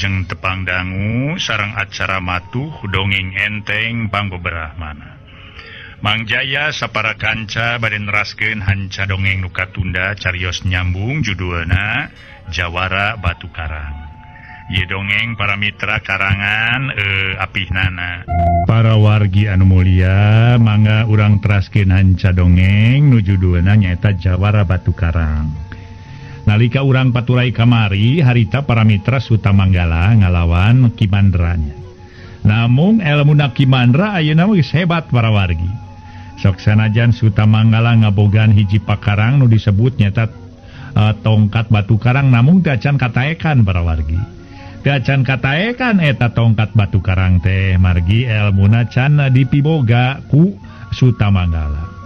Wilujeng tepang dangu sareng acara matuh dongeng enteng pangbeberahmana. Mang Jaya sapara kanca bade neraskeun hanca dongeng nu katunda carios nyambung judulna Jawara Batu Karang. Ieu dongeng para mitra karangan apihnana. Para wargi anu mulia, mangga urang teraskeun hanca dongeng nu judulna nyaeta Jawara Batu Karang. Nalika urang paturai kamari harita para mitra Sutamanggala ngalawan Ki Mandranya. Namung elmuna Ki Mandra ayeuna mah geus hebat para wargi. Sok sanajan Sutamanggala ngabogaan hiji pakarang nu disebut nyaeta tongkat batu karang, namung teu acan kataekan para wargi. Teu acan kataekan eta tongkat batu karang teh margi elmuna can dipiboga ku Sutamanggala.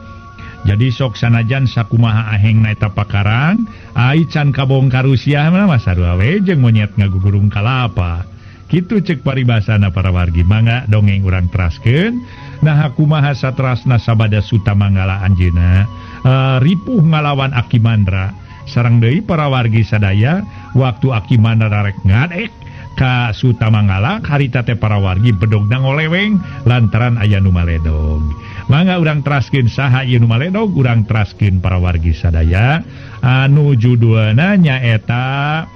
Jadi sok sanajan sakumaha ahengna eta pakarang, ai can kabongkar usia mah sarua we jeung monyet ngagugurung kalapa. Kitu ceuk paribasana para wargi, mangga dongeng urang teraskeun. Nah kumaha satrasna sabada Sutamanggala anjeunna ripuh ngalawan Aki Mandra. Sareng deui para wargi sadaya waktu Aki Mandra rek ngadek ka Sutamanggala harita teh para wargi bedogna ngoleweng lantaran aya nu maledog. Mangga urang teraskeun saha ieu nu maledog, urang teraskeun para wargi sadaya anu judulna nyaeta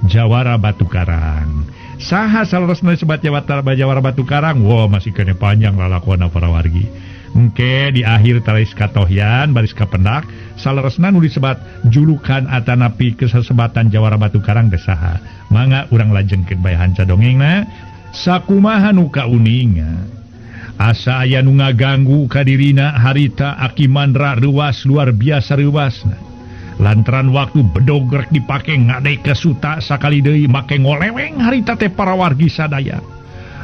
Jawara Batu Karang. Saha saleresna disebat Jawara Batu Karang? Wah, masih kene panjang lalakona para wargi. Engke di akhir talis katohyan baris kapendak saleresna nu disebat julukan atanapi kesesebatan Jawara Batu Karang teh saha. Mangga urang lajengkeun bae hanca dongengna. Sakumaha nu kauninga asa aya nu ngaganggu ka dirina harita Aki Mandra reuas luar biasa reuasna. Lantaran waktu bedog rek dipake ngadek ka Suta sakali deui make ngoleweng harita teh para wargi sadaya.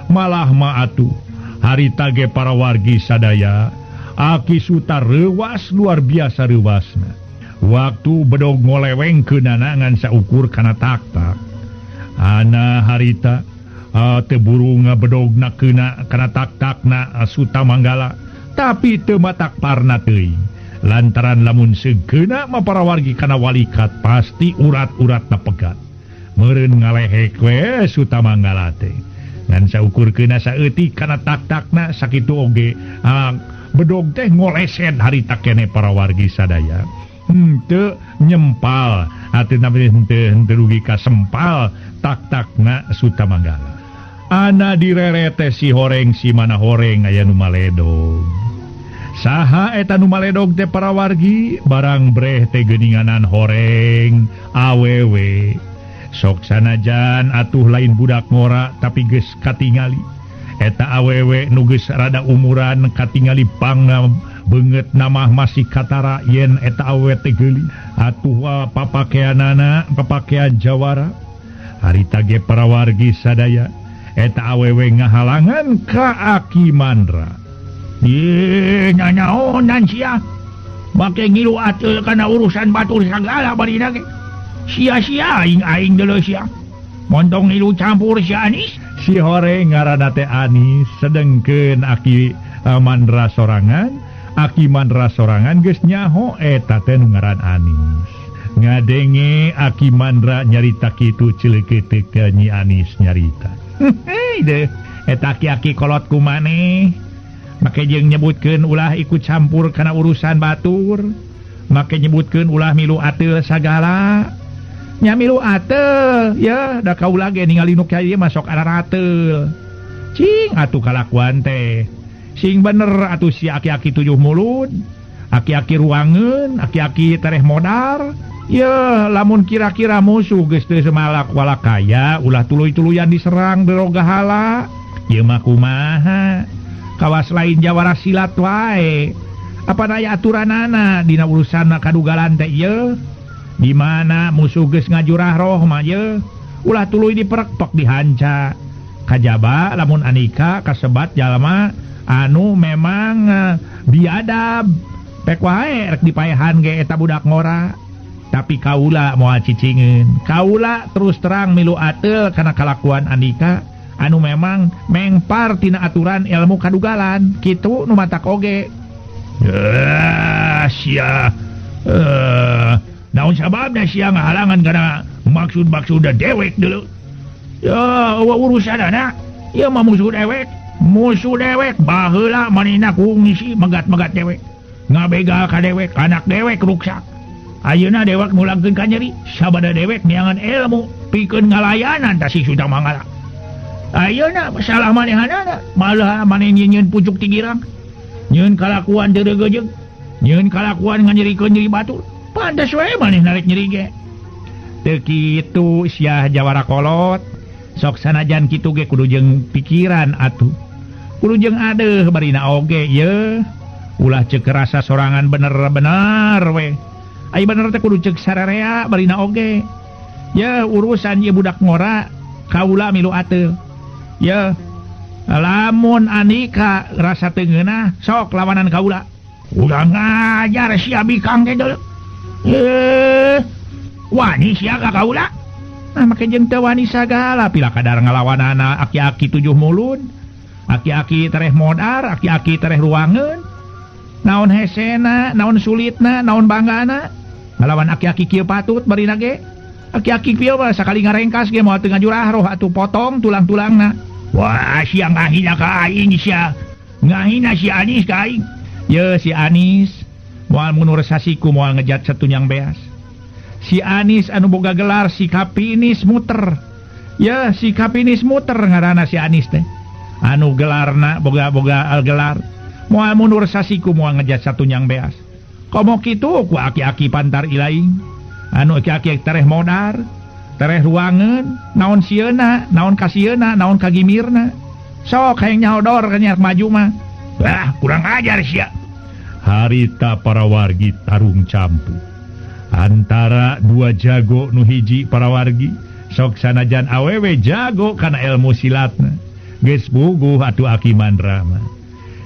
Malah mah atuh harita ge para wargi sadaya Aki Suta reuas luar biasa reuasna. Waktu bedog ngoleweng keunana ngan saukur kana tak-tak. Ana harita teu buru ngabedogna keuna kana tak-takna Sutamanggala, tapi teu matak parna teuing. Lantaran lamun segeuna mah para wargi kana walikat pasti urat-uratna pegat. Meureun ngalehek we Sutamanggala teh. Ngan saukur keuna saeutik kana tak-takna sakitu oge bedog teh ngolesen harita kene para wargi sadaya. Henteu nyempal atina henteu rugi ka sempal tak-takna Sutamanggala. Ana direrete si horeng si mana horeng aya nu maledog. Saha eta nu maledog teh para wargi? Barang breh teh geuninganan horeng awewe. Sok sanajan atuh lain budak ngora tapi geus katingali. Eta awewe nu geus rada umuran katingali pang beungeut namah masih katara yen eta awewe teh geuli. Atuh papakeanana papakean jawara. Harita ge para wargi sadaya eta awewe ngahalangan ka Aki Mandra. Ye nyanyaonan sia. Make ngilu ateul kana urusan batur sagala barina ge. Sia-sia aing-aing deuleu sia. Montong ngilu campur si Anis. Si horeng ngaranna teh Anis, sedengkeun Aki Mandra sorangan. Aki Mandra sorangan geus nyaho eta teh nu ngaran Anis. Ngadenge Aki Mandra nyarita kitu ceuleukeuteuk Nyi Anis nyarita. Hei deh, eta aki-aki kolot kumaneh. Make jeung nyebutkeun ulah ikut campur kana urusan batur. Make nyebutkeun ulah milu ateul sagala. Nya milu ateul, ya da kaula ge ningali nu kieu mah sok ararateul. Cing atuh kalakuan teh. Sing bener atuh si aki-aki tujuh mulut, aki-aki ruangeun, aki-aki tereh modar. Ya lamun kira-kira musuh geus teu semalak walakaya ulah tuluy-tuluyan diserang derogahala. Ieu mah kumaha? Kawas lain jawara silat wae. Apa aya aturanana dina urusan kadugalan teh ieu? Di mana musuh geus ngajurah roh mah ieu? Ulah tuluy diperekpek dihanca. Kajaba lamun anika kasebat jalma anu memang biadab. Pek wae rek dipaehan ge eta budak ngora. Tapi kaula moal cicingeun. Kaula terus terang milu ateul kana kalakuan andika anu memang mengpar tina aturan ilmu kadugalan. Kitu nu matak oge. Sia. Naon sababna sia ngahalangan kana maksud-maksud dewek dulu. Ya urusan anak ieu mah musuh dewek. Musuh dewek baheula manehna ku ngisi megat-megat dewek. Ngabegal ka dewek, anak dewek ruksak. Ayeuna dewek mulangkeun ka nyeri, sabada dewek neangan ilmu pikeun ngalayanan ta si Sutang Manggala. Ayeuna salah manehanana, malah maneh nyieun pucuk ti girang. Nyieun kalakuan teu regejeug, nyieun kalakuan nganyerikeun nyeri batur. Pantes we maneh narik nyeri ge. Teu kitu sia jawara kolot. Sok sanajan kitu ge kudu jeung pikiran atuh. Kudu jeung adeuh barina oge ye. Ulah ceuk rasa sorangan bener-bener we. Ai bener teh kudu ceuk sararea barina oge. Ye urusan ieu budak ngora kaula milu ateul. Ye lamun Anika rasa teu ngeunah sok lawanan kaula. Ulah ngajar sia bikang teh deuleu. Wani sia ka kaula. Nah make jeung teu wani sagala pila kadar ngalawanana aki-aki tujuh mulun. Aki-aki tereh modar, aki-aki tereh ruangeun. Naon hesena, naon sulitna, naon banggana. Ngalawan aki-aki kieu patut barina ge. Aki-aki kieu mah sakali ngarengkas ge moal teu ngajurah roh atuh potong tulang-tulangna. Wah, sia ngahina ka aing sia. Ngahina si Anis ka aing. Ye si Anis moal munur sasiku moal ngejat satunyang beas. Si Anis anu boga gelar si Kapinis muter. Ya si Kapinis muter ngaranna si Anis teh. Anu gelarna boga-boga gelar. Moal mundur sasiku moal ngejat satunyang beas. Komo kitu ku aki-aki pantar ilaing. Anu aki-aki tereh modar, tereh ruangeun, naon sieuna, naon kasieuna, naon kagimirna. Sok hayang nyahodor kanyak maju mah. Wah, kurang ajar sia. Harita para wargi tarung campuh. Antara dua jago nu hiji para wargi sok sanajan awewe jago kana ilmu silatna. Geus puguh atuh Aki Mandra mah.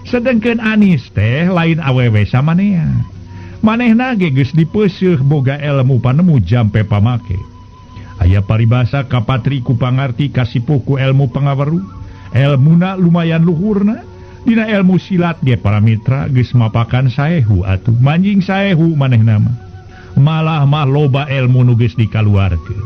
Sedengkeun Anis teh lain awewe samanea. Manehna ge geus dipeuseuh boga ilmu panemu jampe pamake. Aya paribasa kapatri ku pangarti kasipuh ku ilmu pangaweruh. Elmuna lumayan luhurna. Dina ilmu silat ge para mitra geus mapakan saehu atuh manjing saehu manehna mah. Malah mah loba ilmu nu geus dikaluarkeun.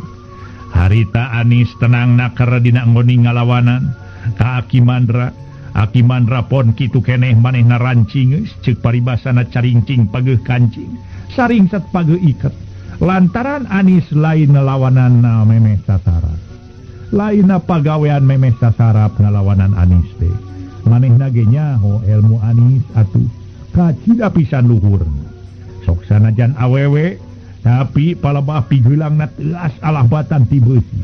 Harita Anis tenang naker dina nggoni ngalawanan ka Aki Mandra. Aki Mandra pon kitu keneh manehna rancing geus ceuk paribasana caringcing pageuh kancing, saringset pageuh iket. Lantaran Anis lain ngalawananna memeh sasarap. Lainna pagawean memeh sasarap ngalawanan Anis teh. Manehna ge nyaho ilmu Anis atuh kacida pisan luhurna. Sok sanajan awewe tapi palebah pigeulangna teuas alah batan ti beusi.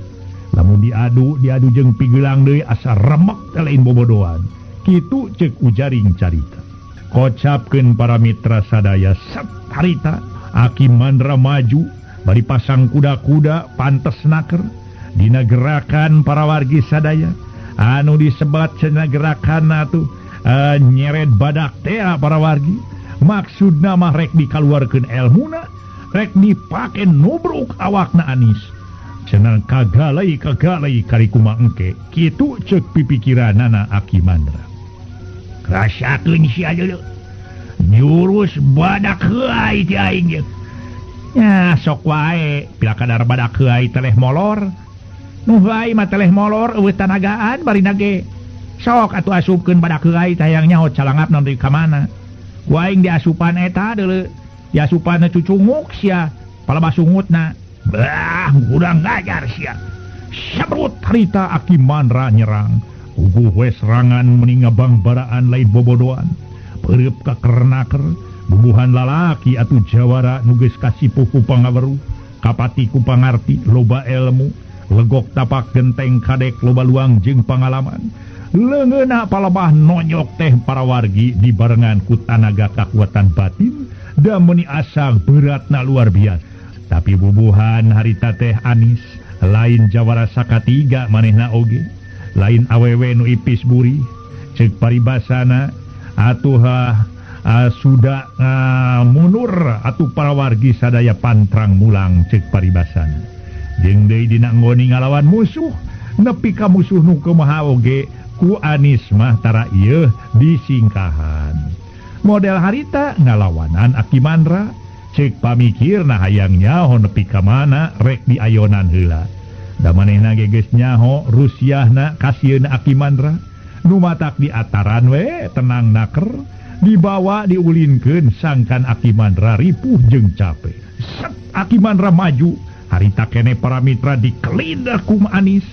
Lamun diadu diadu jeung pigelang deui asa remek teh lain bobodoan. Kitu ceuk ujaring carita. Kocapkeun para mitra sadaya set harita Aki Mandra maju bari pasang kuda-kuda pantes naker dina gerakan para wargi sadaya anu disebat cenah gerakan atuh nyeret badak teh para wargi. Maksudna mah rek dikaluarkeun elmuna, rek dipake nubruk awakna Anis. Cenah kagalai kagalai kari kumaha engke. Kitu ceuk pipikiranana Aki Mandra. Rasakeun sia deuleu. Nyurus badak heuay ti aing ye. Ya sok wae pila kadar badak heuay teleh molor. Nu heuay mah teleh molor eueuh tanagaan barina ge. Sok atuh asupkeun badak heuay teh hayang nyaho calangapna deui ka mana. Ku aing diasupan eta deuleu, diasupan cucunguk sia, palebah sungutna. Bah, kurang ngajar sia. Sabrut harita Aki Mandra nyerang. Uguh we serangan meni ngabangbaraan lain bobodoan. Peureub ka kernaker, bubuhan lalaki atuh jawara nu geus kasipuh ku pangaweruh, kapati ku pangarti, loba ilmu, legok tapak genteng kadek loba luang jeung pangalaman. Leungeunna palebah nonyok teh para wargi dibarengan ku tanaga kakuatan batin da meuni asa beratna luar biasa. Tapi bubuhan harita teh Anis lain jawara sakatiga manehna oge, lain awewe nu ipis buri ceuk paribasana atuh sudah munur atuh para wargi sadaya pantrang mulang ceuk paribasana. Jeung deui dina nggoni ngalawan musuh nepi ka musuh nu kumaha oge ku Anis mah tara ieu disingkahan. Model harita ngalawanan Aki Mandra ceuk pamikirna hayang nyaho nepi ka mana rek diayonan heula. Da manehna ge geus nyaho rusiahna kasieun Aki Mandra nu matak di ataran we tenang naker dibawa diulinkeun sangkan Aki Mandra ripuh jeung capek. Set Aki Mandra maju harita kene para mitra dikelidah ku Anis.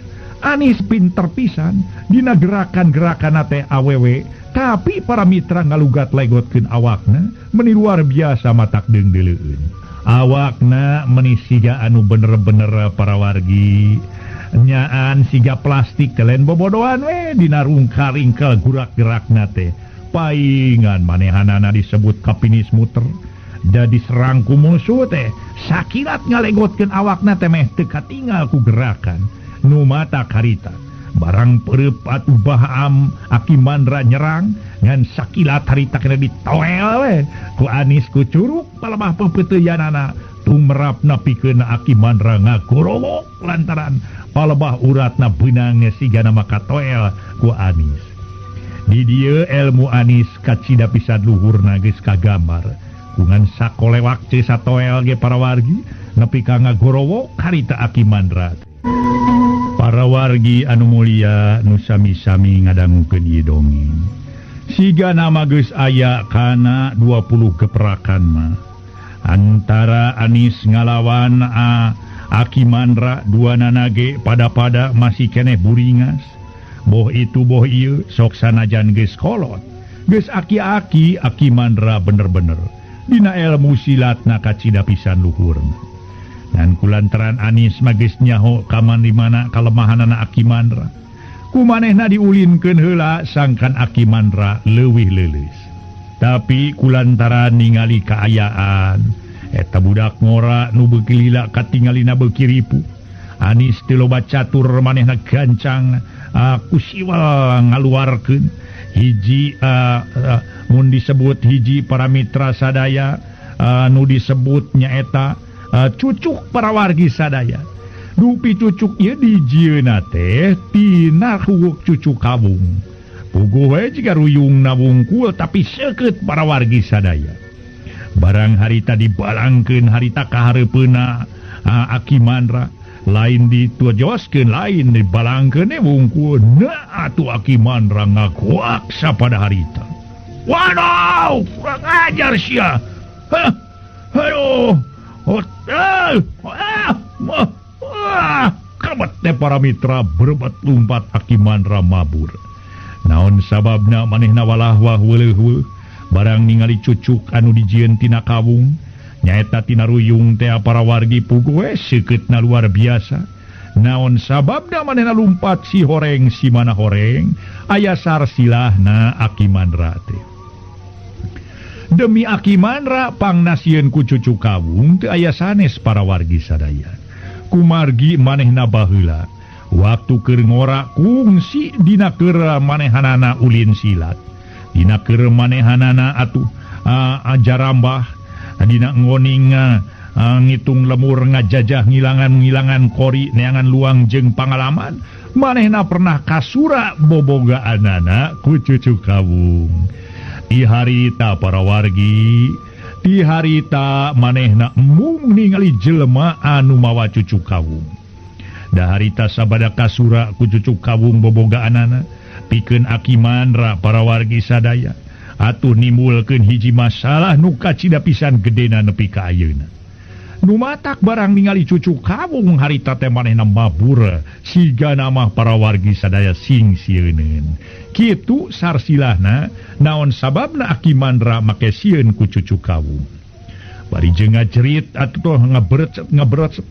Anis pinter pisan dina gerakan-gerakan teh awewe tapi para mitra ngalugat legotkeun awakna meni luar biasa matak deung-deuleueun. Awakna meni siga anu bener-bener para wargi nyaan siga plastik telen bobodohan we dina rungka-ringkel gurak-gerakna teh. Paingan manehanana disebut kapinis muter jadi serang ku musuh teh sakilat ngalegotkeun awakna teh meh teu katingal ku gerakan nu matak harita. Barang pereup atuh bahaam Aki Mandra nyerang ngan sakilat harita kena ditoel we ku Anis ku curug palebah peupeuteuyanana tumrapna pikeun Aki Mandra ngagorowok lantaran palebah uratna beunang sigana maka toel ku Anis. Di dieu ilmu Anis kacida pisan luhurna geus kagambar kungan sakolewak ce satoel ge para wargi nepi ka ngagorowok harita Aki Mandra. Para wargi anu mulia nu sami-sami ngadangukeun ieu dongeng. Siga nama geus aya kana 20 geprakan mah. Antara Anis ngalawan Aki Mandra dua nanage pada-pada masih keneh buringas. Boh itu boh ieu sok sanajan geus kolot. Geus aki-aki Aki Mandra bener-bener dina ilmu silatna kacida pisan luhurna. Dan kulantaran Anis magis nyaho kaman di mana kalemahanana Aki Mandra. Kumanehna diulinkeun heula sangkan Aki Mandra leuwih leuleus. Tapi kulantaran ningali kaayaan eta budak ngora nu beuki lila katingalina beuki ripuh. Anis teu loba catur manehna gancang ku siwal ngaluarkeun hiji mun disebut hiji para mitra sadaya nu disebut nyaeta cucuk para wargi sadaya. Dupi cucuk ieu dijieuna teh tina huwuk cucuk kawung. Puguh we jiga ruyungna wungkul tapi seukeut para wargi sadaya. Barang harita dibalangkeun harita kahareupeuna Aki Mandra lain dituajoskeun lain dibalangkeun wungkul. Nah atuh Aki Mandra ngagoak sapada harita. Waduh, kurang ajar sia. Hah, aduh. Kamet teh para mitra berebet lumpat Aki Mandra mabur. Naon sababna manehna walah wah weuleuh barang ningali cucuk anu dijieun tina kawung nyaeta tina ruyung teh para wargi puguh we seukeutna luar biasa. Naon sababna manehna lumpat si horeng si mana horeng aya sarsilahna Aki Mandra teh. Demi Aki Mandra pangnasieun ku cucu kawung teu aya sanes para wargi sadaya. Kumargi manehna baheula waktu keur ngora kungsi dina keur manehanana ulin silat. Dina keur manehanana atuh ajarambah dina ngoning ngitung lemur ngajajah ngilangan-ngilangan kori neangan luang jeung pangalaman manehna pernah kasura bobogaanana ku cucu kawung. Di harita para wargi, di harita manehna mung ningali jelema anu mawa cucu kawung. Da harita sabada kasura ku cucu kawung bobogaanana pikeun Aki Mandra para wargi sadaya atuh nimbulkeun hiji masalah nu kacida pisan gedena nepi ka ayeuna. Nu matak barang ningali cucu kawung harita teh manehna mabur sigana mah para wargi sadaya sing sieuneun. Kitu sarsilahna naon sababna Aki Mandra make sieun ku cucu kawung. Bari jeung ngajerit atuh ngabrecet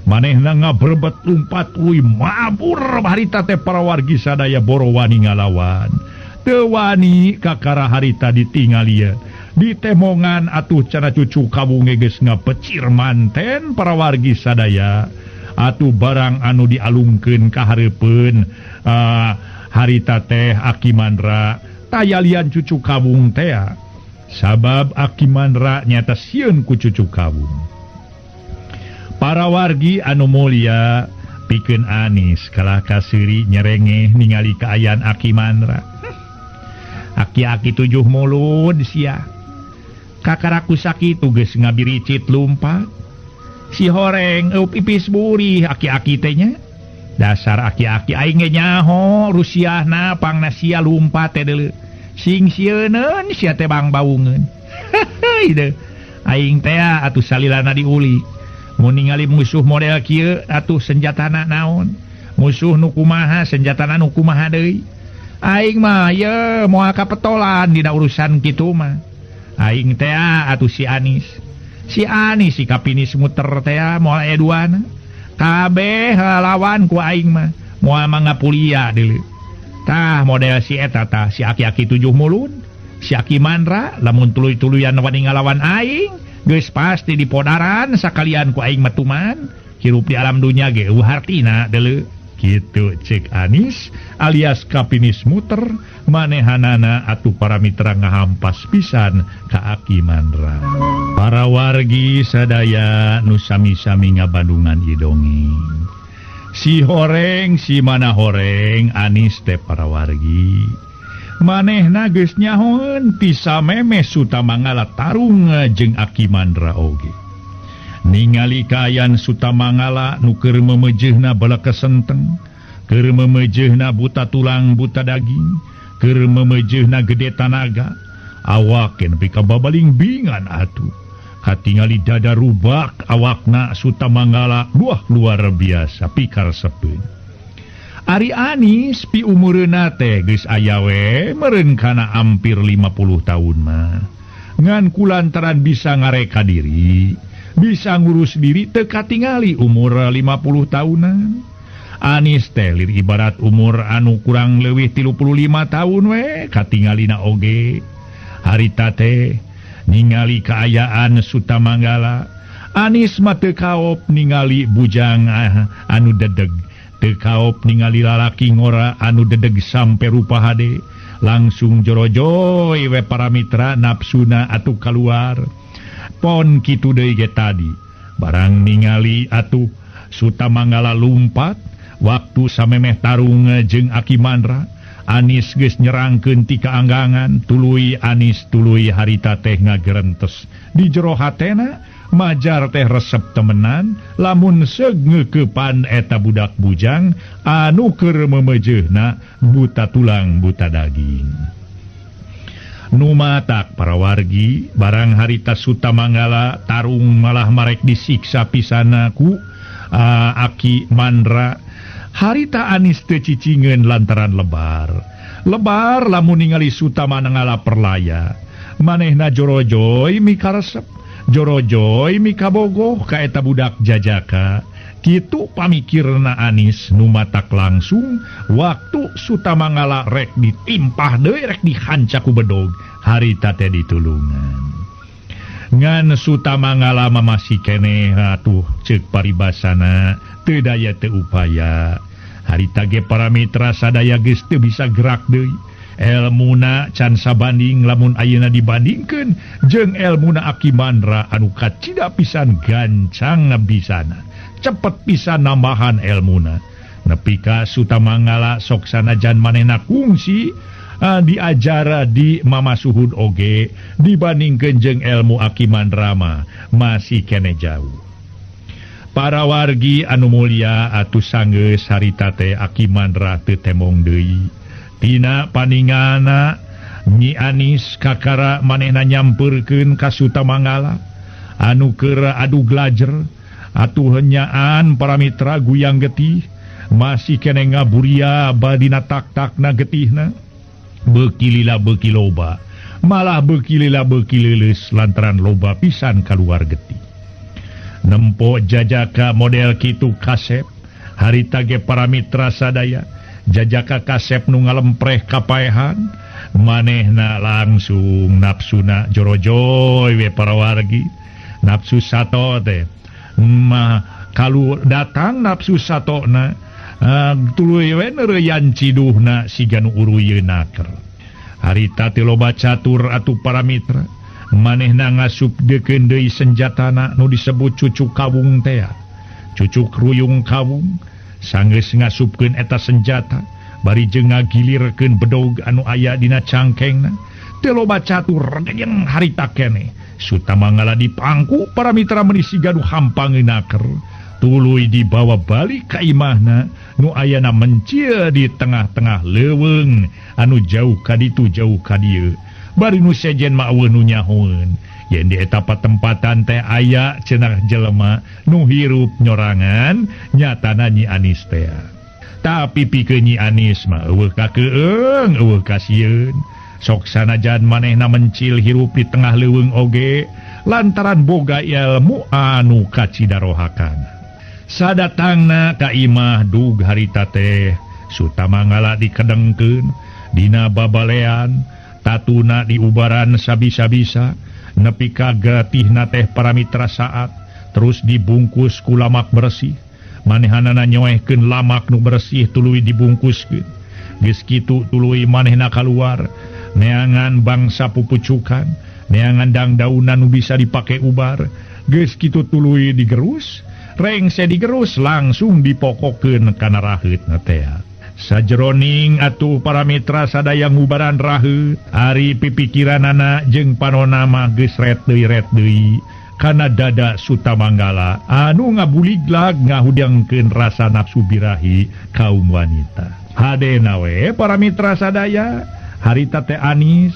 manehna ngabrebet lumpat uy mabur harita teh para wargi sadaya boro wani ngalawan. Teu wani kakara harita ditingali ye. Ditemongan atuh cana cucu kawung geus ngapecir manten para wargi sadaya. Atuh barang anu dialungkeun ka hareupeun harita teh Aki Mandra tayalian cucu kawung teh. Sabab Aki Mandra nyata sieun ku cucu kawung. Para wargi anu mulia pikeun Anis kalah kaseuri nyerengeh ningali kaayaan Aki Mandra. Aki-aki tujuh mulud sia. Kakaraku sakitu geus ngabiricit lumpat. Si horeng eup ipis burih aki-aki teh nya. Dasar aki-aki aing ge nyaho Rusiahna pangna sia lumpat teh deuleu. Sing sieuneun sia teh bang baungeun. Heuh aing teh atuh salilana diuli. Mun ningali musuh model kieu atuh senjatana naon? Musuh nu kumaha senjatana nu kumaha deui? Aing mah ye moal kapetolan dina urusan kitu mah. Aing teh atuh si Anis. Si Anis si kapinis muter teh moal aya duana. Kabeh lawan ku aing mah moal mangapulia deuleu. Tah model si eta tah si aki-aki tujuh mulun, si Aki Mandra lamun tuluy-tuluyan wani ngalawan aing geus pasti dipodaran sakalian ku aing metuman hirup di alam dunya ge eueuh hartina deuleu. Kitu cek Anis alias kapinis muter manehanana atuh para mitra ngahampas pisan ka Aki Mandra. Para wargi sadaya nu sami-sami ngabandungan ieu dongeng. Si horeng si mana horeng Anis teh para wargi. Manehna geus nyahoeun ti samemeh Sutamangala tarung jeung Aki Mandra oge. Ningali kaayaan Sutamangala nu keur memejehna balakesenteng, keur memejehna buta tulang buta daging, keur memejehna gede tanaga, awak nepi ka babaling bingan atuh. Katingali dada rubak awakna Sutamangala wah luar biasa pikaresepeun. Ari Anis pi umureuna teh geus aya we meureun kana hampir 50 tahun mah. Ngan kulantaran bisa ngareka diri, bisa ngurus diri teu katingali umur 50 tahunan. Anis teh lir ibarat umur anu kurang leuwih 35 tahun we katingalina oge. Harita teh ningali kaayaan Sutamangala, Anis mah teu kaop ningali bujang anu dedeg, teu kaop ningali lalaki ngora anu dedeg sampe rupa hade. Langsung jorojoy we para mitra nafsuna atuh kaluar. Pon kitu deui ge tadi barang ningali atuh Sutamangala lumpat waktu samemeh tarung jeung Aki Mandra, Anis geus nyerangkeun ti kaanggangan tuluy Anis tuluy harita teh ngagerentes di jero hatena majar teh resep temenan lamun seug ngeukepan eta budak bujang anu keur memejehna buta tulang buta daging. Numatak para wargi barang harita Sutamangala tarung malah marek disiksa pisana ku Aki Mandra. Harita Anis teu cicingeun lantaran lebar. Lebar lamun ningali Sutamangala perlaya. Manehna jorojoy mikaresep, jorojoy mikabogoh ka eta budak jajaka. Kitu pamikirna Anis numatak langsung waktu Sutamangala rek ditimpah deui rek dihanca ku bedog harita teh ditulungan. Ngan Sutamangala mah masih keneh atuh ceuk paribasana teu daya teu upaya. Harita ge para mitra sadaya geus teu bisa gerak deui. Elmuna can sabanding lamun ayeuna dibandingkeun jeung elmuna Aki Mandra anu kacida pisan gancang bisana. Cepet pisan nambahan elmuna. Nepi ka Sutamangala sok sanajan manehna kungsi diajar di Mama Suhud oge dibandingkeun jeung elmu Aki Mandra mah masih keneh jauh. Para wargi anu mulia atuh sanggeus harita teh Aki Mandra teu temong deui. Tina paningana Nyi Anis kakara manehna nyampeurkeun ka Sutamangala anu keur adu glajer atuh henyaan para mitra guyang getih masih keneh ngaburia badina tak-takna getihna. Beuki lila beuki loba, malah beuki lila beuki leuleus lantaran loba pisan kaluar getih. Nempo jajaka model kitu kasep harita ge para mitra sadaya jajaka kasep nu ngalempreh kapaehan manehna langsung nafsuna jorojoy we para wargi. Nafsu sato teh mah kalu datang nafsu satona tuluy we neureuyan ciduhna siga nu uruyeun naker. Harita teh loba catur atuh para mitra manehna ngasup deukeun deui senjatana nu disebut cucuk kawung tea. Cucuk ruyung kawung sanggeus ngasupkeun eta senjata bari jeung ngagilirkeun bedog anu aya dina cangkengna. Teu loba catur jeung harita keneh Sutamangala dipangku para mitra meuni siga nu hampangeun naker. Tuluy dibawa balik ka imahna nu ayana mencil di tengah-tengah leuweung anu jauh ka ditu jauh ka dieu. Bari nu sejen mah eueuh nu nyahoeun. Yen di eta patempatan teh aya cenah jelema nu hirup nyorangan nyatana Nyi Anis teh. Tapi pikeun Nyi Anis mah eueuh kakeung, eueuh kasieun. Sok sanajan manehna mencil hirup di tengah leuweung oge lantaran boga ilmu anu kacidarohakan. Sadatangna ka imah dug harita teh Sutamanggala dikedengkeun dina babalean, tatuna diubaran sabisa-bisa nepi ka getihna teh para mitra saat terus dibungkus ku lamak bersih. Manehanana nyoehkeun lamak nu bersih tuluy dibungkuskeun. Geus kitu tuluy manehna kaluar neangan bangsa pupucukan, neangan dangdaunan nu bisa dipake ubar. Geus kitu tuluy digerus, rengse digerus langsung dipokokeun kana raheutna teh. Sajeroning atuh para mitra sadaya ngubaran raheut, ari pipikiranana jeung panona mah geus ret deui kana dada Sutamanggala anu ngabuliglag ngahudangkeun rasa nafsu birahi kaum wanita. Hadena we para mitra sadaya, harita teh Anis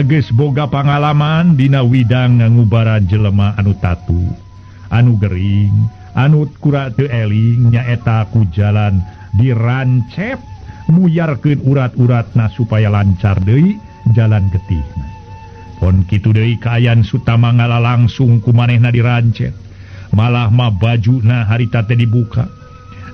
geus boga pangalaman dina widang ngubaran jelema anu tatu, anu gering, anu kura teu eling nyaeta ku jalan dirancep muyarkeun urat-uratna supaya lancar deui jalan getihna. Pon kitu deui kaayaan Sutamanggala langsung ku manehna dirancet. Malah mah bajuna harita teh dibuka.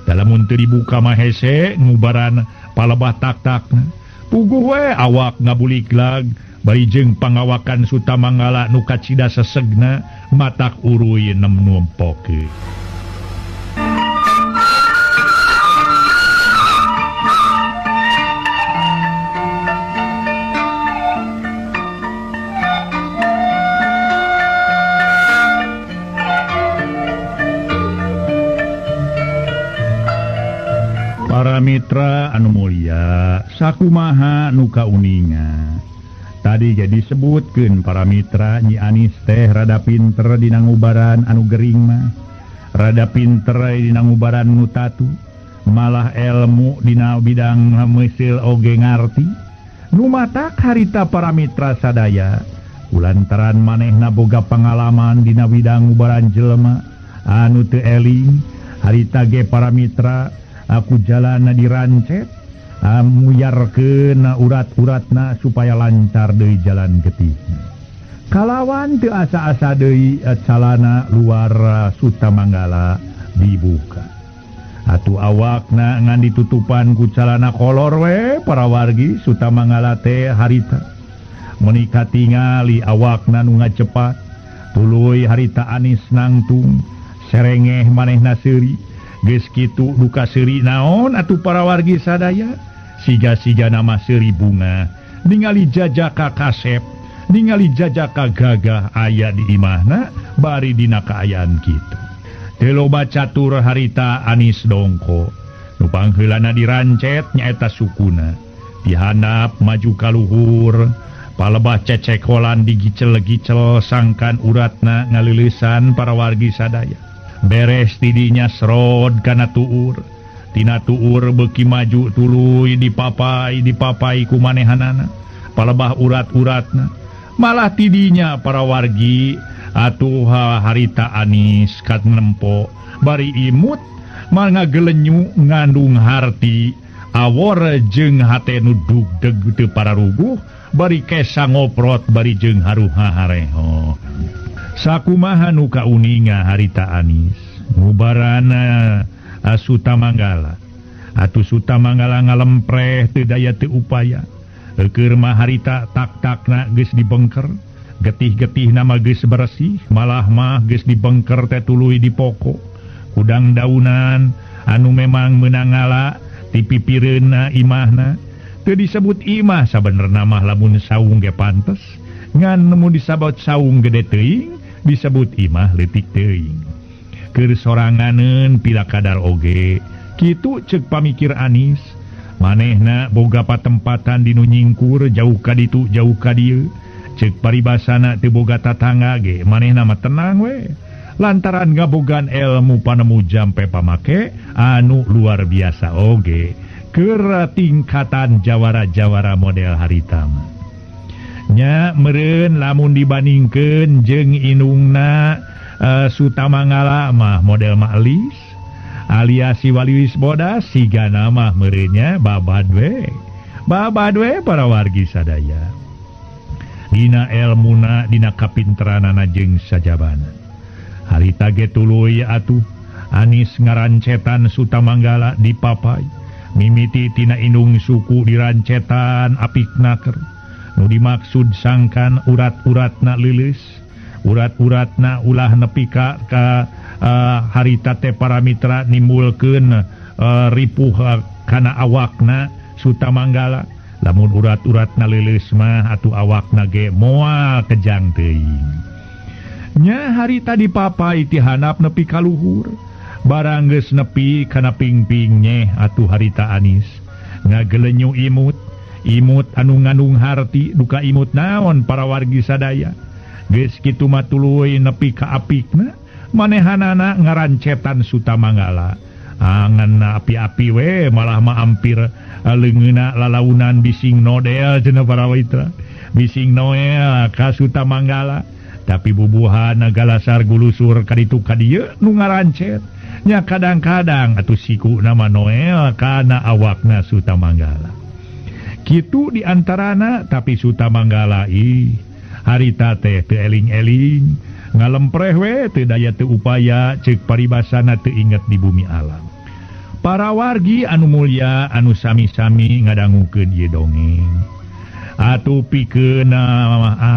Dalamun teu dibuka mah hese ngubaran palebah tak-takna. Puguh we awak ngabuliglag bari jeung pangawakan Sutamanggala nu kacida sesegna matak uruy nem numpokeun. Para mitra anu mulia, sakumaha nu kauninga. Tadi jadi disebutkeun para mitra Nyi Anis teh rada pinter dina ngubaran anu gering mah, rada pinter dina ngubaran nu tatu, malah ilmu dina bidang meuseul oge ngarti. Nu matak harita para mitra sadaya, kulantaran manehna boga pangalaman dina bidang ngubaran jelema anu teu eling, harita ge para mitra aku jalana dirancet, muyarkeun urat-uratna supaya lancar deui jalan getihna. Kalawan teu asa-asa deui calana luar Sutamanggala dibuka. Atuh awakna ngan ditutupan ku calana kolor we para wargi Sutamanggala teh harita. Meuni katingali awakna nu ngacepat, tuluy harita Anis nangtung, serengeh manehna seuri. Geus kitu duka seuri naon atuh para wargi sadaya, siga-siga nama seuri bunga ningali jajaka kasep, ningali jajaka gagah aya di imahna bari dina kaayaan kitu. Teu loba catur harita Anis dongko nu pangheulana dirancet nyaeta sukuna. Dihandap maju ka luhur, palebah cecekolan digicel-gicel sangkan uratna ngaleulesan para wargi sadaya. Beres tidinya srod kana tuur, tina tuur beuki maju tuluy dipapai ku manehanana palebah urat-uratna. Malah tidinya para wargi atuh harita Anis kat nempo bari imut mangagelenyu ngandung harti awor jeung hate nu dugdeg teu pararuguh bari kesa ngoprot bari jeung haruha hareho. Sakumaha nu kauninga harita Anis ngubarana Sutamanggala. Atuh Sutamanggala ngalempreh teu daya teu upaya. Keur mah harita tak-takna geus dibengker, getih-getih nama geus bersih, malah mah geus dibengker teh tuluy dipoko. Kudang daunan anu memang meunang ngala ti pipireunna imahna. Teu disebut imah sabenerna mah lamun saung ge pantes, ngan nemu disabot saung gede teuing disebut imah leutik teuing. Keur soranganeun pila kadar oge kitu ceuk pamikir Anis. Manehna boga patempatan di nu nyingkur jauh ka ditu jauh ka dieu. Ceuk paribasana teu boga tatangga ge manehna mah tenang we. Lantaran ngabogaan ilmu panemu jampe pamake anu luar biasa oge keur tingkatan jawara-jawara model harita mah. Nya meureun lamun dibandingkeun jeung indungna Sutamangala mah model Maklis alias si Waliwis Bodas sigana mah meureunnya babad we. Babad we para wargi sadaya. Dina elmuna dina kapinteranana jeung sajabana. Harita ge tuluy atuh Anis ngarancetan Sutamanggala dipapai mimiti tina indung suku dirancetan apik naker nu dimaksud sangkan urat-uratna leuleus urat-uratna ulah nepi ka harita teh para mitra nimbulkeun ripuh kana awakna Sutamanggala lamun urat-uratna leuleus mah atuh awakna ge moal kejang teuing. Nya harita dipapai ti handap nepi ka luhur barang geus nepi kana pingping nyeh atuh harita Anis ngagelenyu imut imut anu ngandung harti duka imut naon para wargi sadaya geus kitu mah tuluy nepi ka apikna manehanana ngarancetan Sutamanggala anganna api-api we malah mah ampir leungeunna lalaunan bising nodel cenah para mitra bising noel ka Sutamanggala. Tapi bubuhan galasar gulusur kaditu kadieu nu ngarancet nya kadang-kadang atuh siku nama Noel kana awakna Sutamanggala. Kitu diantarana tapi Sutamanggala ih harita teh teu eling-eling ngalempreh we teu daya teu upaya ceuk paribasana teu inget di bumi alam. Para wargi anu mulya anu sami-sami ngadangukeun ieu dongeng. Atuh pikeun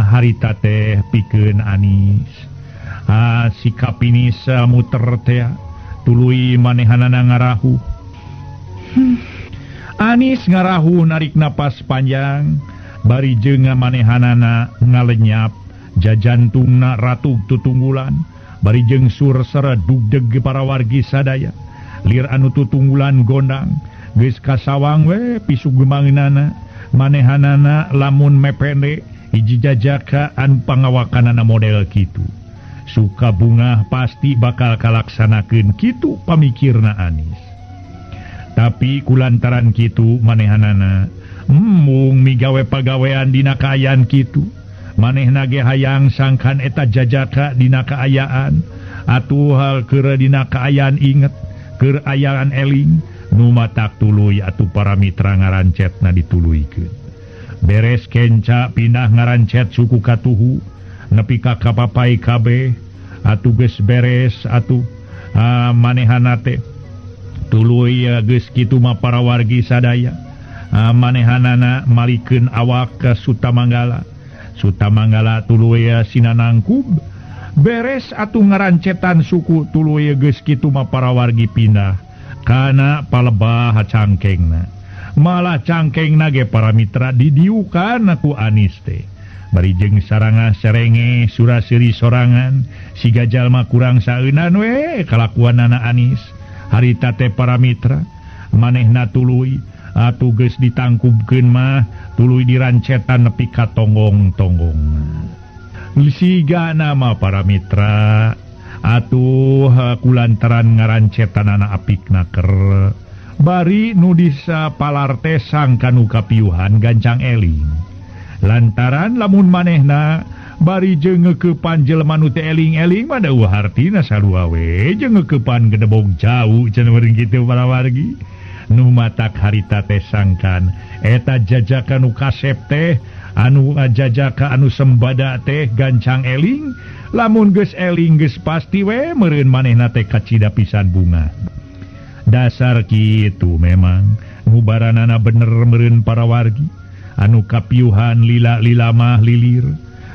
harita teh pikeun Anis. Sikap Anis muter teh tuluy manehanana ngarahu. Anis ngarahu narik napas panjang bari jeung manehanana ngalenyap jajantungna ratug tutunggulan bari jeung sursera dugdeg para wargi sadaya lir anu tutunggulan gondang geus kasawang we pisugemangeunana manehanana lamun mepende hiji jajaka anu pangawakanana model kitu suka bungah pasti bakal kalaksanakeun kitu pamikirna Anis. Tapi kulantaran kitu manehanana mung migawe pagawean dina kaayaan kitu manehna ge hayang sangkan eta jajaka dina kaayaan atuh hal keur dina kaayaan inget keur ayaan eling nu matak tuluy atuh para mitra ngarancetna dituluykeun. Beres kenca pindah ngarancet suku katuhu nepi ka kapapai kabeh atuh geus beres atuh manehana teh tuluy geus kitu mah para wargi sadaya manehanana malikeun awak ka Sutamanggala. Sutamanggala tuluy sinanangkub beres atuh ngarancetan suku tuluy geus kitu mah para wargi pindah kana palebah cangkengna. Malah cangkengna ge para mitra didiukan ku Anis teh. Bari jeung saranga serenge suraseri sorangan siga jalma kurang saeunan we kalakuanana Anis. Harita teh para mitra manehna tuluy atuh geus ditangkubkeun mah tuluy dirancetan nepi ka tonggong-tonggongna. Siga nama para mitra atuh kulantaran ngarancetanana apik naker bari nu disapalar teh sangkan nu kapiuhan gancang eling lantaran lamun manehna bari jeung ngeukepan jelema nu teu eling-eling mah da hartina sarua we jeung ngeukepan gedebog jauh cenah meureun kitu para wargi nu matak harita teh sangkan eta jajaka nu kasep teh anu jajaka anu sembada teh gancang eling lamun geus eling geus pasti we meureun manehna teh kacida pisan bunga. Dasar kitu memang ngubaranana bener meureun para wargi anu kapiuhan lila-lila mah lilir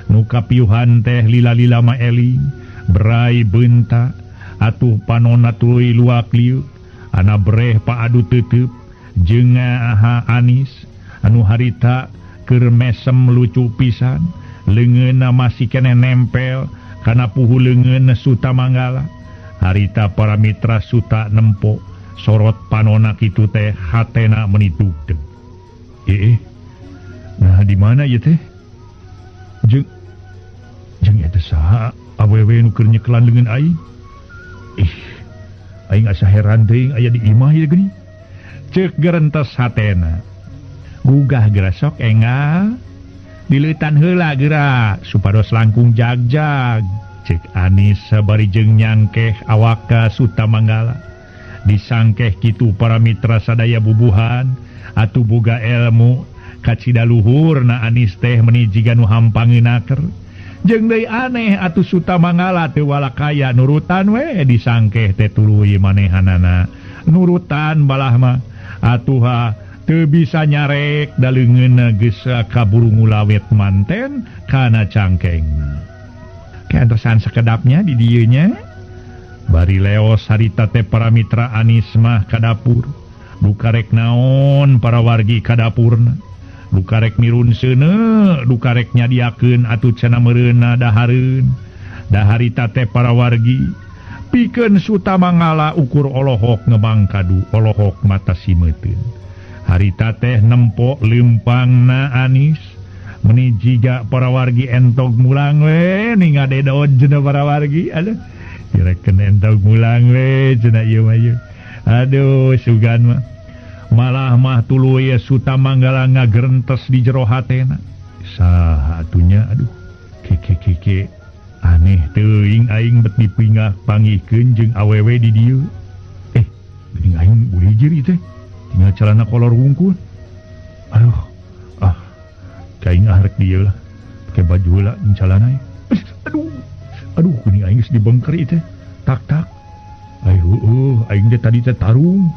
nu kapiuhan teh lila-lila mah eling berai beunta atuh panonna tuluy luak liuk ana breh paadu teuteup jeung aha Anis anu harita keur mesem lucu pisan leungeunna masih keneh nempel kana puhu leungeun Sutamanggala. Harita para mitra Suta nempo sorot panona kitu teh hatena meuni dugdeg. Nah di mana ieu teh? Jeung jeung eta saha awewe nu keur nyekelan leungeun aing. Ih, aing asa heran teuing aya di imah ieu geuning. Ceuk gerentes hatena. Gugah geura sok enggal. Dileutan heula geura supados langkung jag-jag. Cek Anis sabari jeung nyangkeh awak ka Sutamanggala. Disangkeh kitu para mitra sadaya bubuhan atuh boga ilmu kacida luhurna Anis teh meni jiga nu hampangeunaker. Jeung deui aneh atuh Sutamanggala teu walakaya nurutan we disangkeh teh tuluy manehanana. Nurutan balah mah atuh teu bisa nyarek da leungeunna geus kaburu ngulawet manten kana cangkengna. Keantosan sakedapnya di dieu nya. Bari leos harita teh para mitra Anis mah ka dapur. Duka rek naon para wargi ka dapurna. Duka rek mirun seuneu, duka rek nyadiakeun atuh cenah meureunna dahareun. Da harita teh para wargi pikeun Sutamanggala ukur olohok ngebang kadu, olohok mata simeuteun. Harita teh nempo leumpangna Anis. Meni jiga para wargi entog mulang we ningadedod cenah para wargi. Aduh, direken entog mulang we cenah ieu mah ieu. Aduh, sugan mah. Malah mah tuluy Sutamanggala ngagerentes di jero hatena. Saha atunya aduh. Keke aneh teuing aing bet dipingah pangihkeun jeung awewe di dieu. Geuning aing boleh jeri teh. Tinggal celana kolor wungkul. Aduh, ah, kaing arek dieu lah. Pake baju heula jeung celana. Aduh, aduh, geuning aing geus dibengker ieu teh. Tak tak. Ai heueuh, aing teh tadi teh tarung.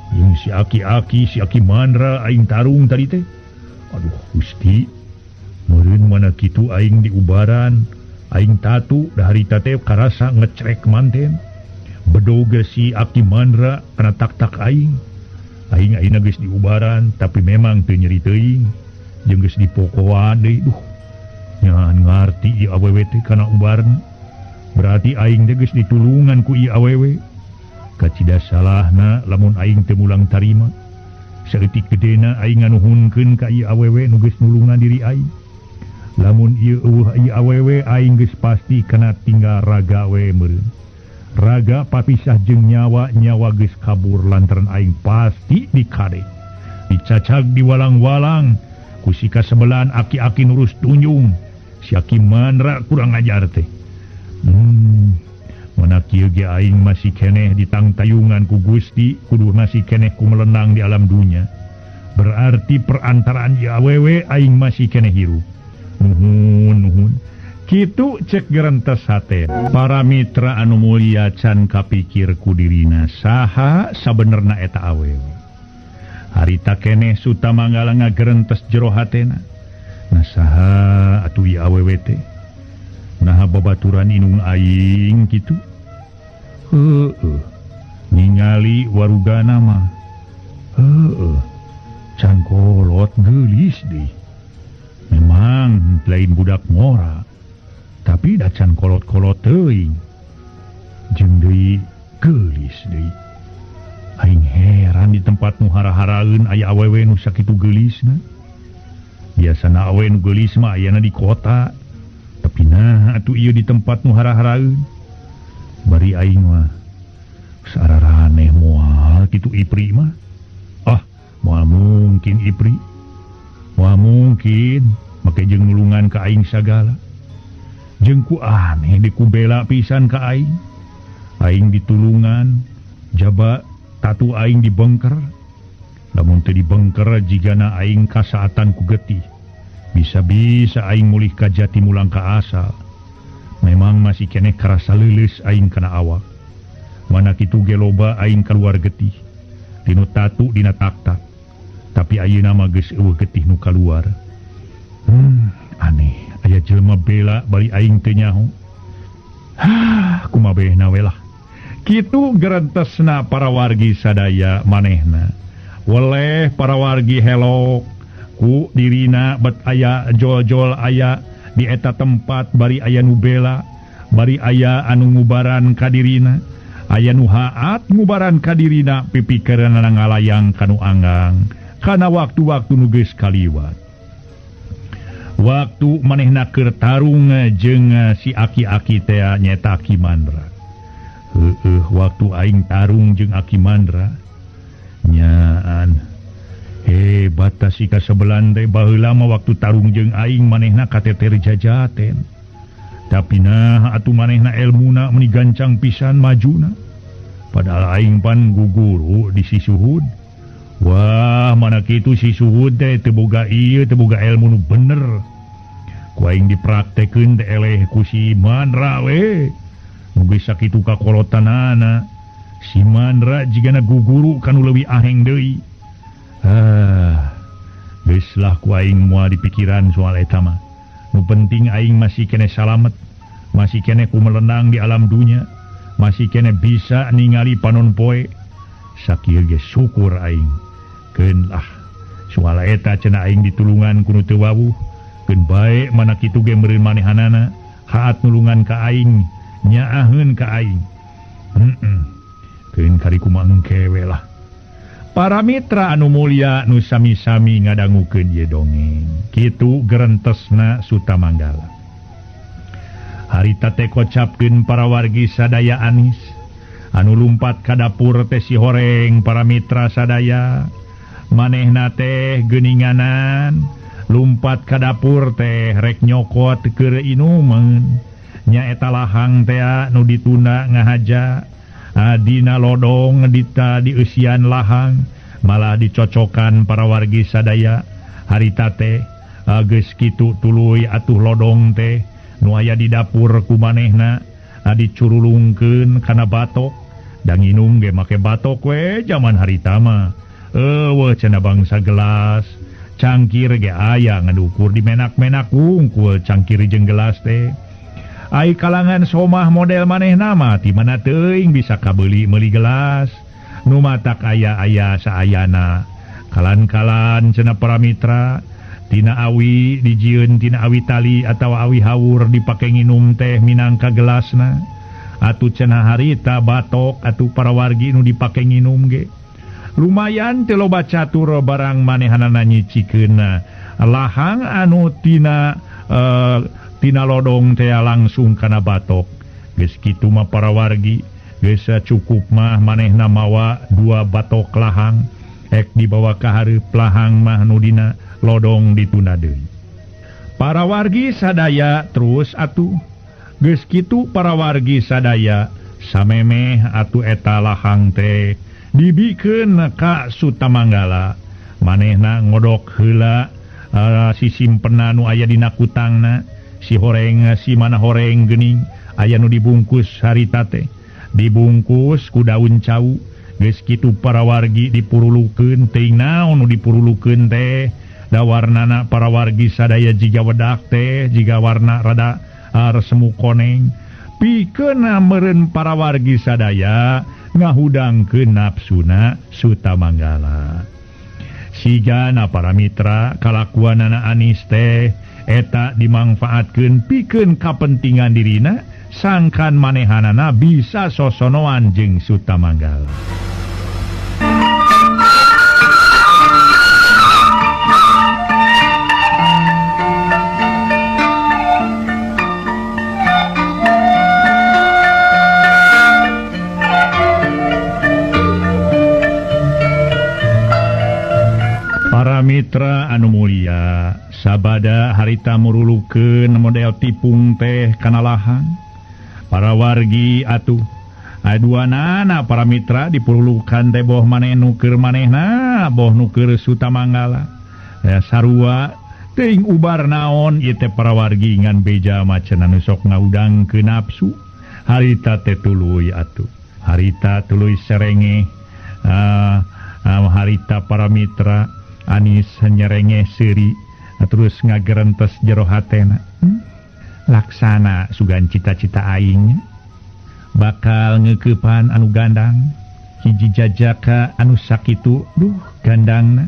Jeung si aki-aki, si aki mandra aing tarung tadi teh. Aduh, Gusti. Meureun mana kitu aing diubaran. Aing tatu da harita teh karasa ngecrek manten. Bedog si aki mandra kana tak-tak aing. Aing ayeuna geus diubaran tapi memang teu nyeri teuing. Jeung geus dipokoan deui. Duh, nyahan ngarti ieu awewe teh kana ubarna. Berarti aing teh geus ditulungan ku ieu awewe. Kacida salahna lamun aing teu mulang tarima. Saeutik gedena aing nganuhunkeun ka ieu awewe nu geus nulungan diri aing. Lamun ieu eueuh ieu awewe aing geus pasti kana tinggal raga we meureun. Raga papisah jeung nyawa, nyawa geus kabur lantaran aing pasti dikade. Dicacag diwalang-walang ku si kasebelan aki-aki nurus tunjung. Si aki mandra kurang ajar teh. Mana kieu ge aing masih keneh ditangtayungan ku Gusti, kudu masih keneh ku melenang di alam dunya. Berarti perantaraan ieu awewe aing masih keneh hirup. Nuhun nuhun. Kitu cek gerentes hate. Para mitra anu mulia can kapikir ku dirina saha sabenerna eta awewe. Harita keneh Sutamanggala ngagerentes jero hatena. Nah saha atuh ieu awewe teh? Naha babaturan inung aing kitu? Heueuh. Ningali warugana mah. Heueuh. Can kolot geulis deui. Memang lain budak ngora. Tapi da can kolot-kolot teuing. Jeung deui geulis deui. Aing heran di tempat nu hara-haraeun aya awewe nu sakitu geulisna. Biasana awewe nu geulis mah ayana di kota. Tapi nah atuh ieu di tempat nu hara-haraeun. Bari aing mah sararane moal kitu Ipri mah. Ah, moal mungkin Ipri. Moal mungkin make jeung nulungan ka aing sagala. Jeung ku aneh dikubela pisan ka aing. Aing ditulungan, jaba tatu aing dibengker. Lamun teu dibengker jigana aing kasaatan ku getih. Bisa-bisa aing mulih ka jati mulang ka asal. Memang masih keneh karasa leuleus aing kana awak. Mana kitu ge loba aing kaluar getih. Tinu tatu dina tak-tak. Tapi ayeuna mah geus eueuh getih nu kaluar. Aneh. Aya jelema bela bari aing teu nyaho. Hah, kumaha behna we lah. Kitu gerentesna para wargi sadaya manehna. Weleh para wargi helok ku dirina bet aya jol-jol aya di eta tempat bari aya nu bela, bari aya anu ngubaran ka dirina, aya nu haat ngubaran ka dirina pipikeunana ngalayang kanu anggang kana waktu-waktu nu geus kaliwat. Waktu manehna keur tarung jeung si aki-aki teh nyaeta Aki Mandra. Heueuh waktu aing tarung jeung Aki Mandra nyaan hebat ta si kasebelan teh baheula mah waktu tarung jeung aing manehna kateter jajaten. Tapi nah atuh manehna elmuna meuni gancang pisan majuna. Padahal aing pan guguru di si Suhud. Wah mana kitu si Suhud teh teu boga ieu teu boga ilmu nu bener. Ku aing dipraktekeun teh eleh ku si Mandra we. Nu geus sakitu kakolotanana. Si Mandra jigana guguru kanu leuwih aheng deui. Ah, geus lah ku aing moal dipikiran soal eta mah. Nu penting aing masih keneh salamet, masih keneh ku melenang di alam dunya, masih keneh bisa ningali panon poe. Sakieu ge syukur aing. Keun lah soal eta cenah aing ditulungan ku nu teu wawuh. Keun bae mana kitu ge meureun manehanana haat nulungan ka aing, nyaaheun ka aing. Keun kari kumaha engke we lah. Para mitra anu mulia nu sami-sami ngadangukeun ieu dongeng. Kitu gerentesna Sutamanggala. Harita teh kocapkeun para wargi sadaya Anis. Anu lumpat ka dapur teh si horeng para mitra sadaya. Manehna teh geuninganan lumpat ka dapur teh rek nyokot keur inumeun. Nyaeta lahang teh nu ditunda ngahaja. Dina lodong dita dieusian lahang malah dicocokan para wargi sadaya. Harita teh geus kitu tuluy atuh lodong teh nu aya di dapur ku manehna dicurulungkeun kana batok. Da nginum ge make batok we jaman harita mah. Eueuh cenah bangsa gelas cangkir ge aya ngadukur di menak-menak wungkul cangkir jeung gelas teh. Ai kalangan somah model manehna mah ti mana teuing bisa kabeuli meuli gelas. Nu matak aya-aya saayana. Kalan-kalan cenah para mitra tina awi dijieun tina awi tali atawa awi hawur dipake nginum teh minangka gelasna. Atuh cenah harita batok atuh para wargi nu dipake nginum ge. Lumayan teu loba catur barang manehanana nyicikeunna lahang anu tina tina lodong teh langsung kana batok. Geus kitu mah para wargi geus cukup mah manehna mawa 2 batok lahang ek dibawa ka hareup lahang mah nu dina lodong ditunda deui. Para wargi sadaya terus atuh geus kitu para wargi sadaya samemeh atuh eta lahang teh dibikeun ka Sutamanggala. Manehna ngodok heula sisimpenan nu aya dina kutangna. Si horeng si mana horeng geuning aya nu dibungkus harita teh dibungkus ku daun cau. Geus kitu para wargi dipurulukeun teuing naon nu dipurulukeun teh da warnana para wargi sadaya jiga wedak teh jiga warna rada semu koneng. Pikeun meureun para wargi sadaya ngahudangkeun nafsuna Sutamanggala. Sigana para mitra kalakuanana Anis teh eta dimangfaatkeun pikeun kapentingan dirina sangkan manehanana bisa sosonoan jeung Sutamanggala. Para mitra anu mulia, sabada harita murulukeun model tipung teh kana lahang. Para wargi atuh aduanana para mitra dipurulukan teh boh maneh nu keur manehna boh nu keur Sutamanggala. Ya sarua teuing ubar naon ieu teh para wargi ngan beja mah cenah nu sok ngahudangkeun nafsu. Harita teh tuluy atuh. Harita tuluy serenge harita para mitra Anis nyerenge seuri terus ngagerentes jero hatena. Laksana sugan cita-cita aing bakal ngeukepan anu gandang hiji jajaka anu sakitu duh gandangna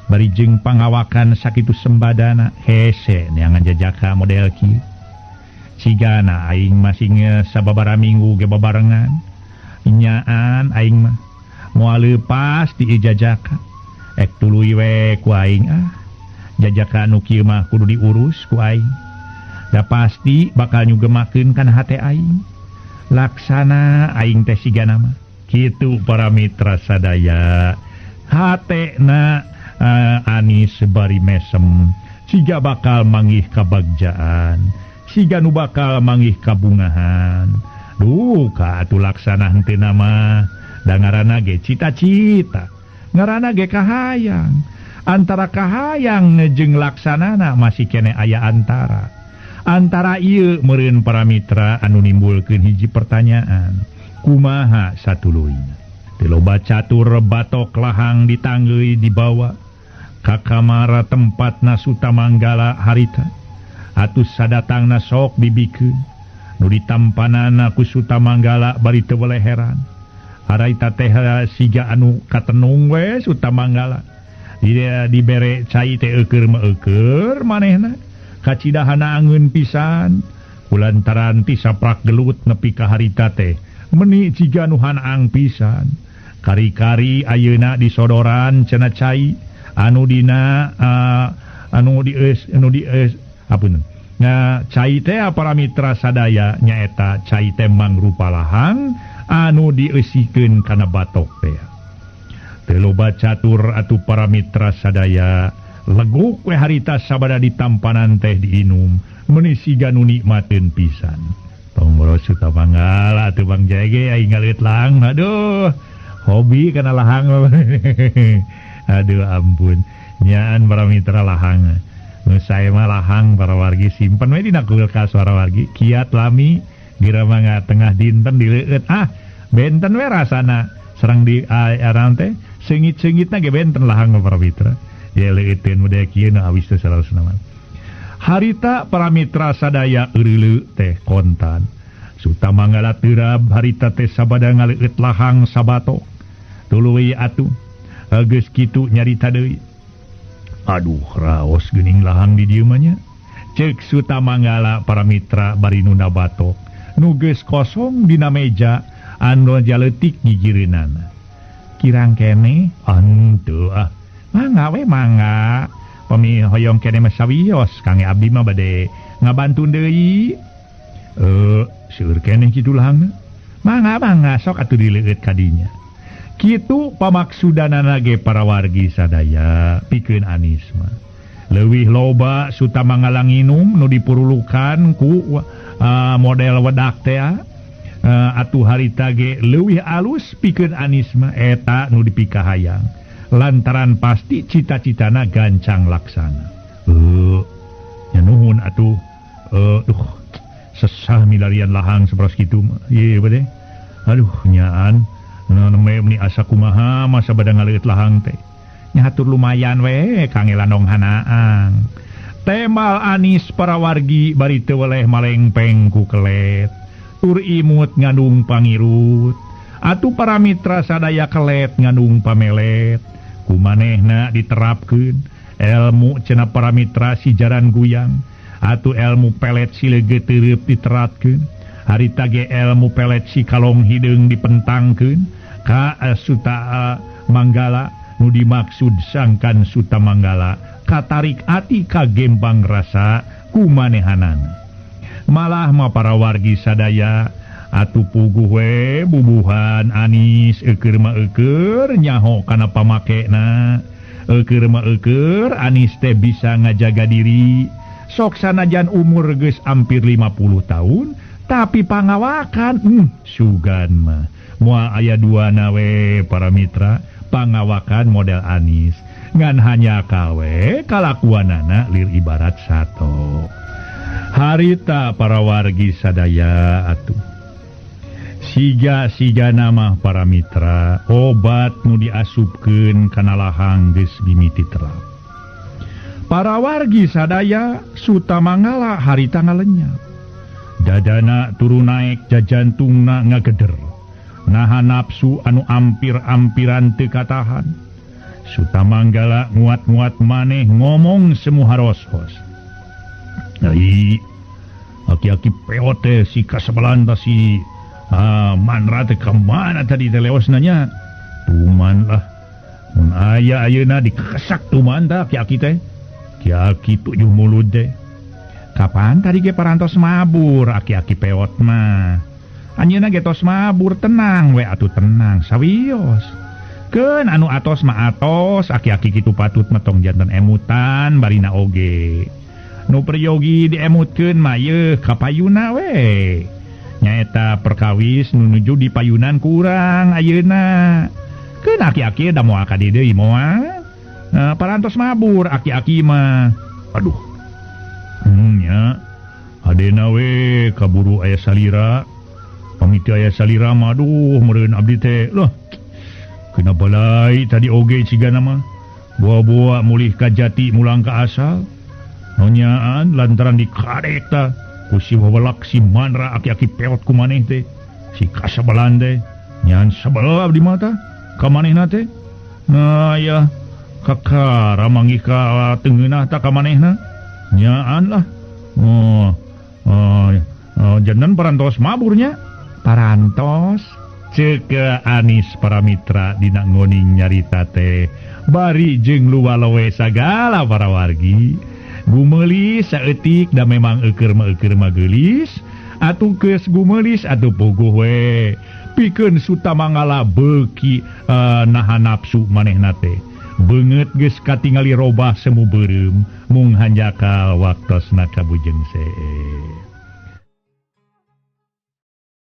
bari jeung pangawakan sakitu sembadana hese neangan jajaka model kieu. Cigana aing masih sababaraha minggu ge babarengan nyaan aing mah moal leupas di jajaka. Ek tuluy we ku aing ah. Jajaka anu kieu mah kudu diurus ku aing. Da pasti bakal nyugemakeun kana hate aing. Laksana aing teh sigana mah. Kitu para mitra sadaya. Hatena Anis bari mesem siga bakal manggih kabagjaan, siga nu bakal manggih kabungahan. Duh, ka atuh laksana henteu mah. Da ngaranna ge cita-cita, ngaranna ge kahayang. Antara kahayang jeung laksanana masih kene aya antara. Antara ieu meureun para mitra anu nimbulkeun hiji pertanyaan. Kumaha satuluyna? Teu loba catur batok lahang ditanggeui dibawa ka kamara tempatna Sutamanggala harita. Atuh sadatangna sok dibikeun. Nu ditampanana ku Sutamanggala bari teu weleh heran. Harita teh siga anu katenung we Sutamanggala. Dia dibere cai teh eueur mah eueur manehna. Kacidahana angeun pisan. Kulantaran ti saprak gelut nepi ka harita teh meni jiga nu hanaang pisan. Kari-kari ayeuna disodoran cenah cai anu dina anu dieus apunten. Nah, cai teh para mitra sadaya nyaeta cai teh mangrupa lahang anu dieusikeun kana batok teh. Teu loba catur atuh para mitra sadaya leguk we harita sabada ditampanan teh diinum meuni siga nu nikmateun pisan. Tong boros Sutamanggala atuh Bang Jaya ge aing ngaleut lahang. Aduh, hobi kana lahang. Aduh ampun. Nyaan para mitra lahang. Nu sae mah lahang para wargi simpen we dina kulkas para wargi. Kiat lami gira mangga tengah dinten dileueut. Ah, benten we rasana. Serang di arang teh seungit-seungitna ge benten lahang para mitra. Ye leueuteun budaya kieu nu awis teh salarusna mah. Harita para mitra sadaya eureuleu teh kontan. Sutamanggala teurab harita teh sabada ngaleueut lahang sabatok. Tuluy atuh geus kitu nyarita deui. Aduh, raos geuning lahang di dieu mah nya. Ceuk Sutamanggala para mitra bari nunda batok. Nu geus kosong dina meja anu jaletik gigireunana. Kirang keneh henteu ah. Mangga we mangga. Pami hoyong keneh mah sawios kangge abdi mah bade ngabantu deui. Seueur keneh kitu lahangna. Mangga mangga sok atuh dileueut ka dinya. Kitu pamaksudanana ge para wargi sadaya pikeun Anis mah. Leuwih loba Sutamanggala nginum nu dipurulukan ku model wedak teh atuh harita ge leuwih alus pikeun Anis mah eta nu dipikahayang. Lantaran pasti cita-citana gancang laksana. Nya nuhun atuh. Duh, sesah milarian lahang saperos kitu mah. Ieu bade. Aduh nyaan. Nembe meni asa kumaha masa bada ngaleueut lahang teh. Nya hatur lumayan we kangge landong hanaang. Temal Anis para wargi bari teu weleh malengpeng ku kelet. Tur imut ngandung pangirut. Atuh para mitra sadaya kelet ngandung pamelet. Kumanehna diterapkeun elmu cenah para mitra si jaran guyang. Atuh elmu pelet si leugeut teureub diteratkeun. Harita ge elmu pelet si kalong hideung dipentangkeun ka Suta Manggala nu dimaksud sangkan Sutamanggala katarik ati kagembang rasa kumanehanana. Malah mah para wargi sadaya atuh puguh we bubuhan Anis eueur mah eueur nyaho kana pamakena. Eueur mah eueur Anis teh bisa ngajaga diri. Sok sanajan umur geus hampir 50 tahun tapi pangawakan sugan mah moal aya dua nawe para mitra pangawakan model Anis ngan hanya kawe kalakuanana lir ibarat sato. Harita para wargi sadaya atuh siga-siga nama para mitra obat nu diasupkeun kana lahang geus mimiti terap. Para wargi sadaya Sutamanggala harita ngalenyap. Dadana turun naek jajantungna ngageder. Naha nafsu anu ampir-ampiran teu katahan. Sutamanggala nguat-nguat maneh ngomong semu haros-hos. Ai, aki-aki peot teh si kasebelan si manra teh ka mana tadi teh leos nanya. Tuman lah. Mun aya ayeuna dikesak tuman tah aki-aki teh. Aki-aki tujuh mulut teh. Kapan tadi ge parantos mabur aki-aki peot mah. Anjeunna ge tos mabur tenang we atuh tenang sawios. Keun anu atos mah atos aki-aki kitu patut mah tong janten emutan barina oge. Nu peryogi diemutkeun mah yeuh ka payuna we. Nyaeta perkawis nu nuju di payunan kurang ayeuna. Keun aki-aki da moal ka dieu deui moal. Nah, parantos mabur aki-aki mah. Aduh. Nya. Hadena we kaburu aya salira. Pamiti aya salira mah aduh meureun abdi teh. Loh. Kena balai tadi oge cigana mah. Buah-buah mulih ka jati mulang ka asal. Nonyaan lantaran dikadek ta ku si wawalak si manra aki-aki peot ku maneh teh. Si kasabalan teh. Nyaan sabal abdi mah tah ka manehna teh. Nah ya. Kakara manggih ka tengeunah ta ka manehna nyaan lah. Oh, janten parantos maburnya parantos ceuk Anis Paramitra dina ngoning nyarita teh bari jeung luwalowe sagala para wargi gumeulis saeutik da memang eueur mah geulis atuh geus gumeulis atuh puguh we pikeun Sutamangala beuki nahan nafsu manehna teh. Beungeut geus katingali robah semu beureum mung hanjakal waktosna kabujeng seep.